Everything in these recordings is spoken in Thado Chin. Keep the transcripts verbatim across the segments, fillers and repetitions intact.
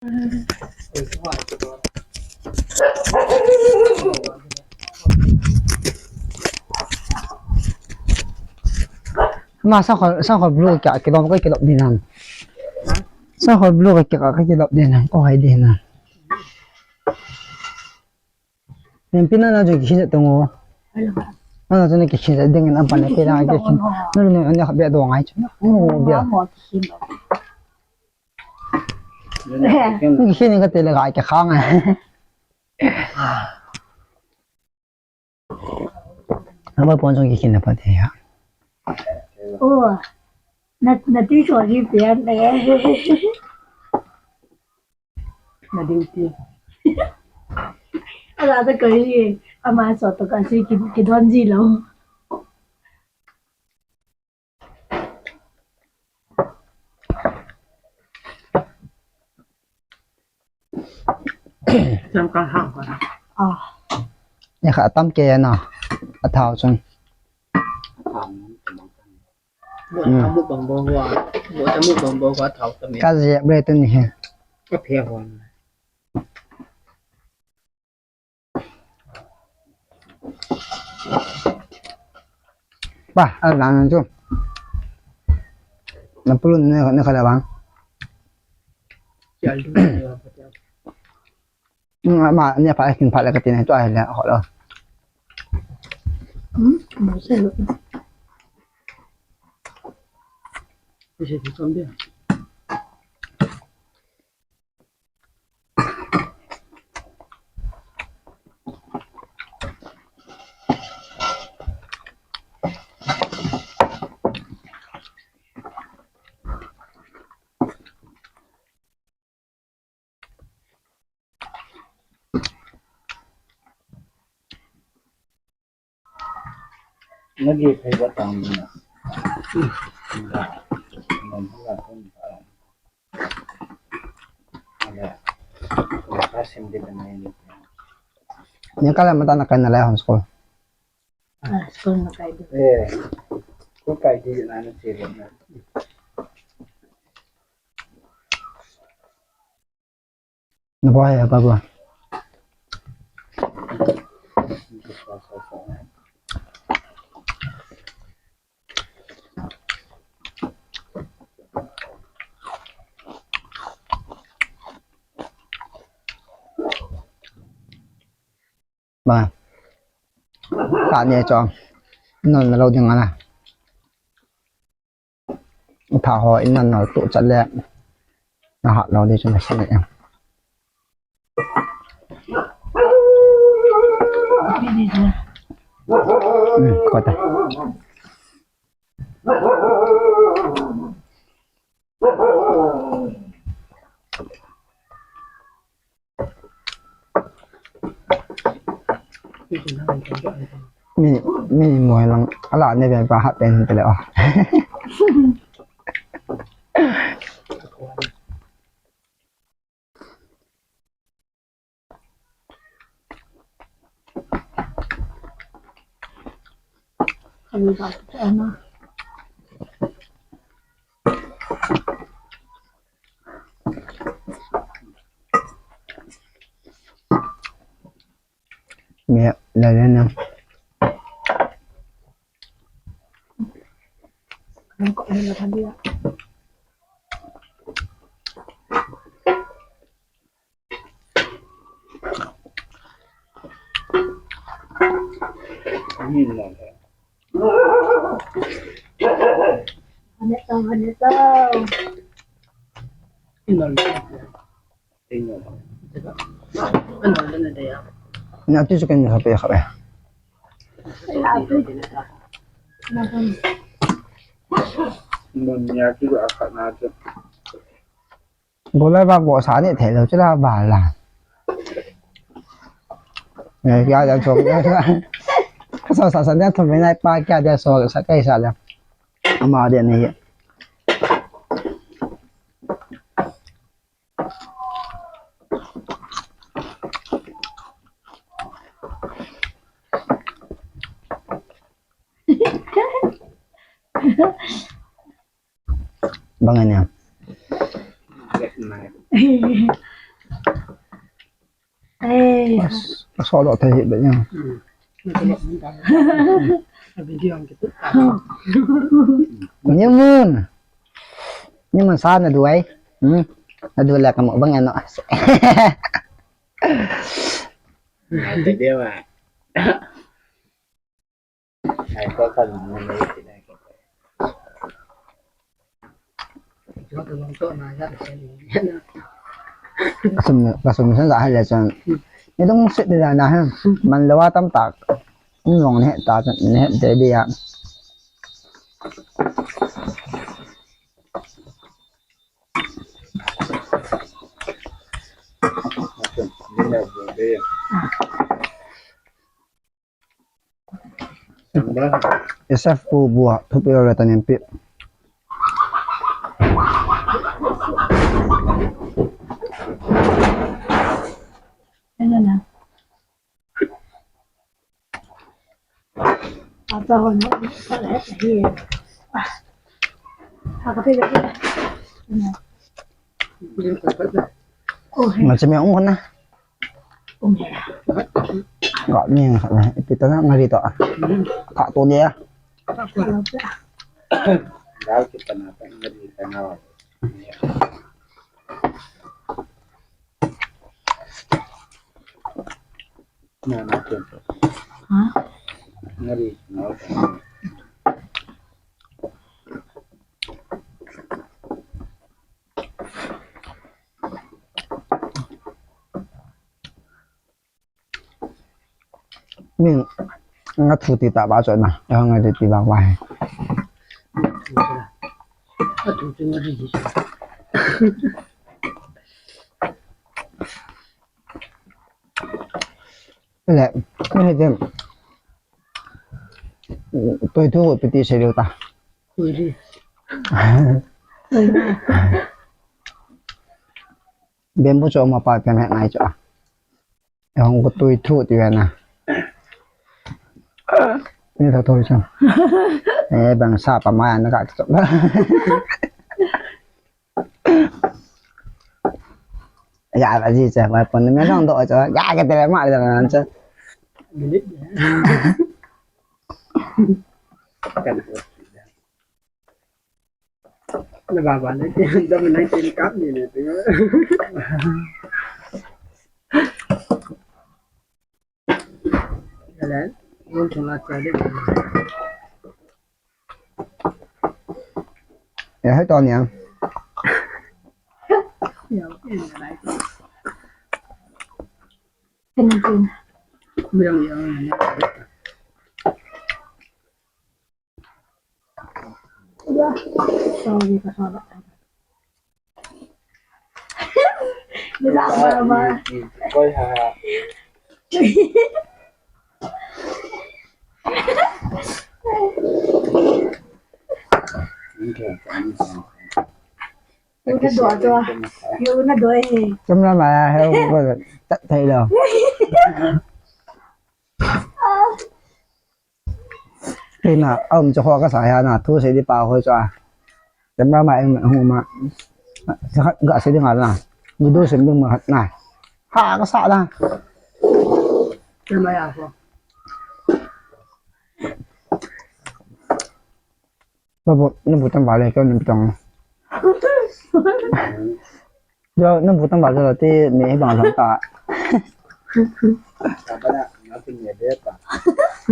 Ma, sa kho, sa kho blue kya, kilom ko kilom di nam. Sa kho blue kya, kya kilom di nam. Oh, hai di nam. Nen pina na jo kikhin tung o. Ana jo kikhin ding in ampan ke na kikhin. No, no, no, be do ngai chu. No, be. Kikhin ka te le ga ke khang. Ama pon jong kikhin na pha te ya. Oh, na, na ti so ji pian le. Na duty. Ala ta kari, ama so to kasi ki, kidon ji lo. Jam ka ha ka. Ah. Ni kha tam ke na. A thau chung. Bo ta mu bang bo wa. Bo ta mu bang bo wa thau ta me. Ka je bre tu ni he. Ka phe wa. Ba, a lang chu. Na pulun ne ne khala bang. Chal du. Ma, ne pa kin pa la ka tin tu ai la ho lo. Hmm, mo se lo. Ni se tu som dia. Nagi phai ba tang na. Ni kala mata na kai na lai homeschool. Ah, school na kai di. Eh, school kai di na na che na. Na bo hai apa bo. Ba. Ta ne cho. Non na lo ding ala. Tha ho in nan nal tu chat le. Na hat lo di chu na sin em. Hmm, ko ta. Mi, mi mo lang ala ne be ba ha pen te le o. Kami ba ta na. Me, la, la, na. Na ti su kan ha pe kha be. Mun nia ki a kha na chu. Bolai ba bo sa ni thei lo chu la ba la. Ngai kya ja so. Sa sa sa ne thum ngai pa kya ja so sa kai sa la. Ama de ni. Bang ania. Mas, mas solo tahi ba yan. Hmm. Mas solo tahi. Video ang kita. Nimun. Nimun sa na duai. Hmm. Na duai la kamu bang ano. Dia mah. Kasum, kasum san sa hal le chun. Ni dong sit ni da na ha. Man lo wa tam tak. Ni dong ne ta chun ne de de ya. Isaf pu bua thupi lo le tanin pi. Ata hon no, sa le hi. Ah. Ha ka pe le. Ngachami ong hon na. Ong he. Ka ni nga na, ipi ta na ngari to a. Ka to dia. Ka to dia. Dal kita na ta ngari ta na. Na, na, na. Ha? Ngari, na. Min, nga thu ti ta ba cho na. Ya nga ti ba wa. Nga thu ti nga di. Le, ni he jem. Toi thu piti se liu ta. Toi ri. Bamboo cho ma pa tem he nai cho. Hong ko toi thu ti ve na. Ni tho tho chang. Eh, bang sa pa ma na ka chok. Ya, ba ji cha, ba pon me dong do cha. Ya, ka te ma da na cha. Kan. Na ba ba le, da me nai tin kap ni le. Alan, won thong la cha de. Ya, hai to niang. Ya, in la. Tin tin. Miang yang. Ya. Sorry, ka sa ba. Ni la ba ba. Koi ha ha. Camera ma ya he ko ta thei lo. Kei na, um, cho ho ka sa ya na, thu se di pa ho cho a. Camera ma eng hu ma. Ga se di nga na. Video se di ma na. Ha ka sa na. Camera ya ho. Babu, na bu tam ba le, kau ni bu tam. Yo, na bu tam ba le, ti me bang tam ta.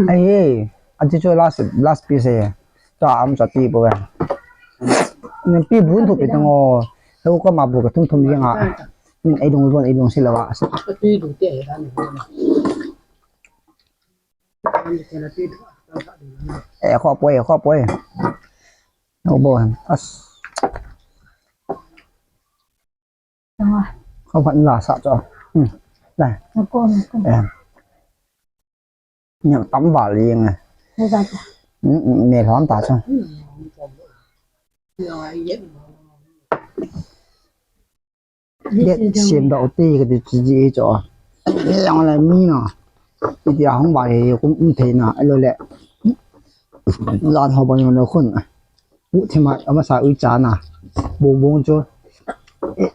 Ai, eh, a ti cho last, last piece eh. Ta am sa ti bo eh. Ni pi bu thu pi tang o. Heu ko ma bu ka thum thum yang a. Ni ai dong bon ai dong si la wa. Ti du te eh. Eh, kho poi, kho poi. Ho bo, as. Kho phat la sa cho. Hmm. Lai. Eh. Ni tam ba li nge. Hmm, hmm, me lhom ta cho. Get sim da uti ka ti chi ji cho. Yang le mi na. Iti a hong ba he kum um thei na. Alo le. Lan ho ba yong le khun. U thima ama sa u cha na. Bong bong cho.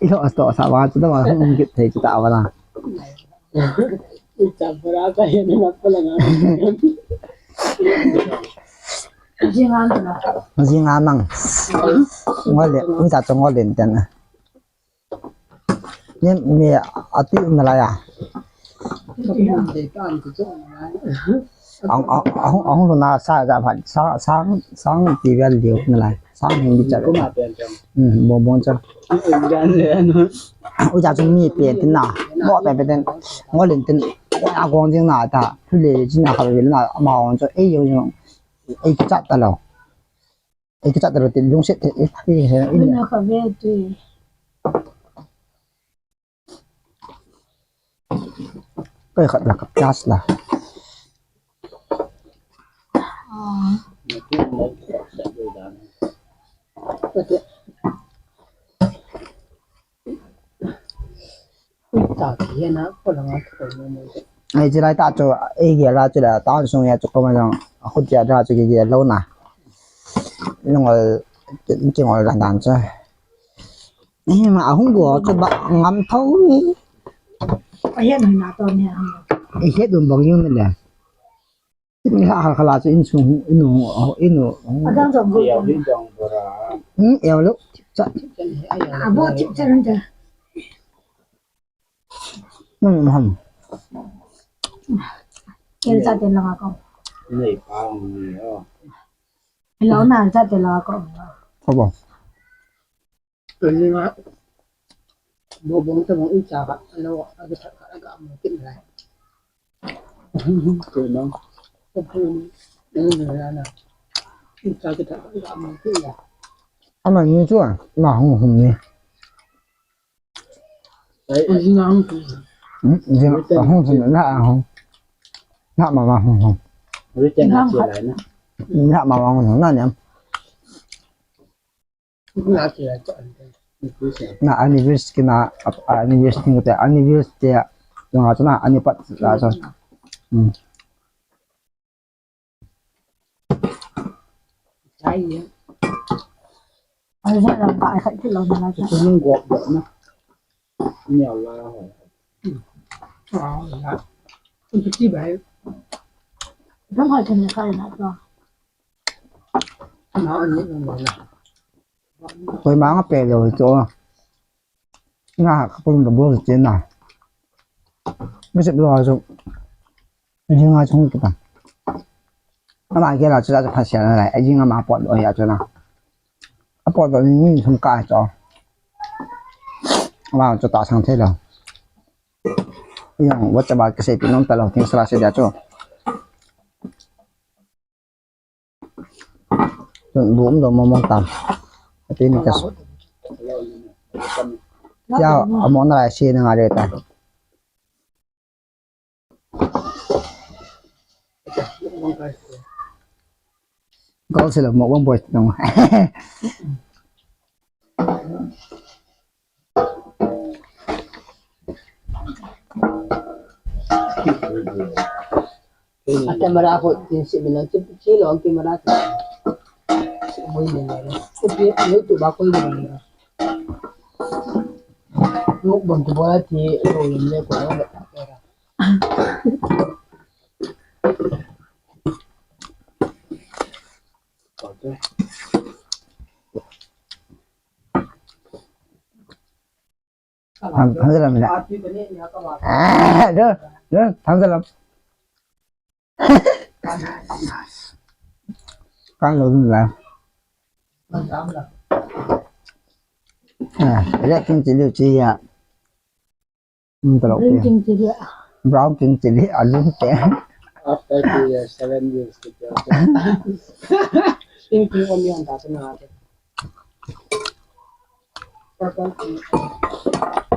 Ilo a to sa ba cho da ba hong um get thei cho ta ba na. Ui, chapura ka hian na pala nga. Jinga na. Jinga mang. Ngol le, ui, cha chong ngol le ten. Ni mi ati na la ya. Ang, ang, ang, ang luna sa ja phat, sa, sang, sang ti vel diu na lai. Sang hin di cha. Kuma pen pen. Hmm, bon bon cha. Ni en jan le no. U cha chung mi pen tin na. Mo pen pen tin. Ngo lin tin. Ko a gong jing na ta. Thu le jing na kha le na ma ong cha. Ei yo yo. Ei cha ta lo. Ei cha ta lo tin lungset te. Ei ei ei. Ui, na kha ve tu. Kai khat la ka pias la. Ai, chilai ta chu, ei gel la chu la, ta sung ya chu ko ma jong, a khut ya da chu ki gel lo na. Ngol, ki ngol la dan chu. Ni ma a hung go chu ba ngam tho ni. A hian hoi na to ni a hung. I hian dun bang yun ni le. Ni ha ha khala chu in sung, in u, in u. A dang jong go. Eo hi dang bora. Hmm, eo lo. Cha. A bo chip cha ran cha. Hmm, ham. Kel cha te la ko. Nei pa ni o. Lo na cha te la ko. Ko bo. Kani nga, bobong tabang i cha kha, alo, a ki that kha, a ka mo kin lai. Ko nang, ko pun, nang na na, i cha ki that kha, a ka mo kin lai. Ama ni chu a, ma hung hung ni. Ai, ai, nang. Hmm, jing, a hung hung na a hung. Na ma ma hung hung. Written a chi lai na. Na ma ma hung hung na niam. Na anniversary kina, anniversary kina, anniversary te, na nga chuna, annipat la so. Hmm. Ai ya. Ai sa la ba ai khat lo na la. Chu nung gop gop na. Ni ala ho. Ah, la. Chu ti bai. Dam ha chen ka na to. Koima nga pe lo chu. Nga ka pun ka bol che na. Mi sep lo chu. Ni nga chung ki ta. Ama ke la chu la chu pha sia na lai. Ai nga ma pot lo ya chu na. A pot lo ni ni chung ka chu. Ama chu ta sang the lo. Yang WhatsApp a ka sei pi nom ta lo. Thing sala se dia chu. Chun bu um dong mong mong tam. Ati ni ka su. Tia, amo na lai si na nga le ta. Kau sila mo bang boy nong. A camera ko tin si min lang, si, si lo ang camera ko. Si mo ni ni. Si YouTube ba ko ni ni. Mukbang ko ba ti lo ni ko ba. Okay. Tham, tham salam la. Ah, dur, dur, tham salam. Kan lo dun la. Ah, red king chili chi ya. Hmm, talok. Green king chili. Brown king chili, alung te. After two years, seven years, kita. Pink king onion ta na. Purple king.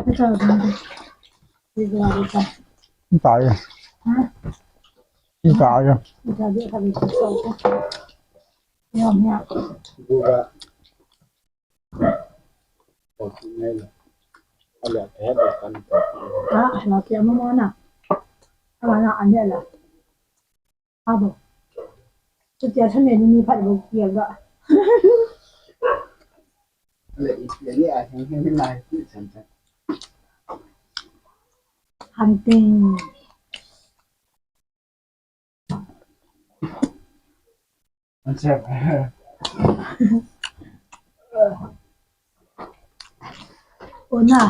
Ito, ito. Ito, ito. Ito, ito. Ha? Ito, ito. Ito, ito, ito. Yum, yum. Buka. Ah, la kia mo mo na. Ala na ane la. Abo. Chutia thame ni ni phat bo kia ga. Le i le ni a heng heng ni lai ni chan chan. Hunting. Ona.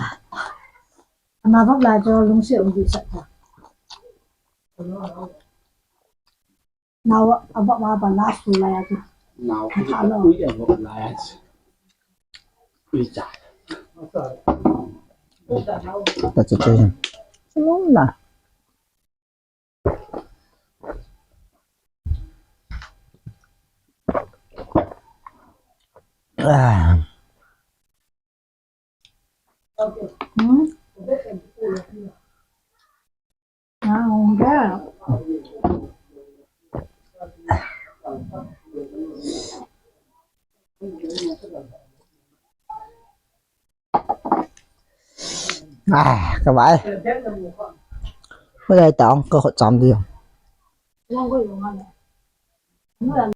Ama bap la jo lungse um di sa ta. Nao a bap ma ba la su la ya tu. Nao. Tha lo. Ui a bap la ya tu. Ui cha. Ta cha cha. Lung na. Ah. Hmm? Ah, enggak. Ah, ka vai. Mo dai ta ong ka khot cham di.